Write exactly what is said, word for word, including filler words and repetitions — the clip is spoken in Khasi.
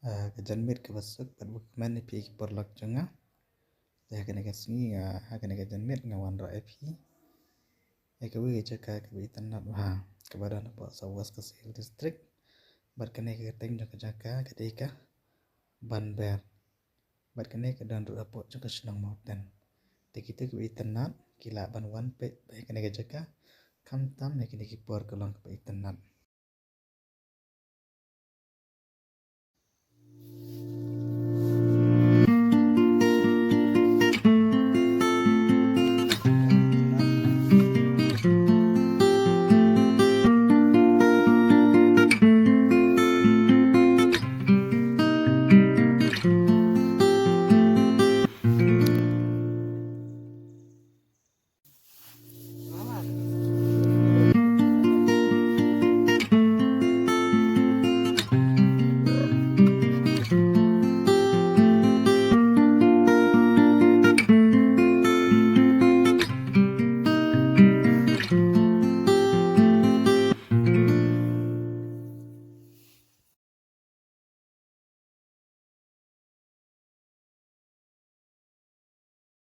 ah, ka janmiet kaba suk bad ba kmen ïa phi ki paralok jong nga. Te ha kane ka sngi nga, ha kane ka janmiet nga wanrah ïa phi ïa kawei ka jaka kaba itynnad bha kaba don hapoh South West Khasi Hills District. Bad kane ka kyrteng jong ka jaka ka dei ka Banber. Bad kane ka don ruh hapoh jong ka shnong Mawten. Te kito kiba itynnad ki lah ban wan peit ïa kane ka jaka, khamtam ïa kine ki por ka long kaba itynnad.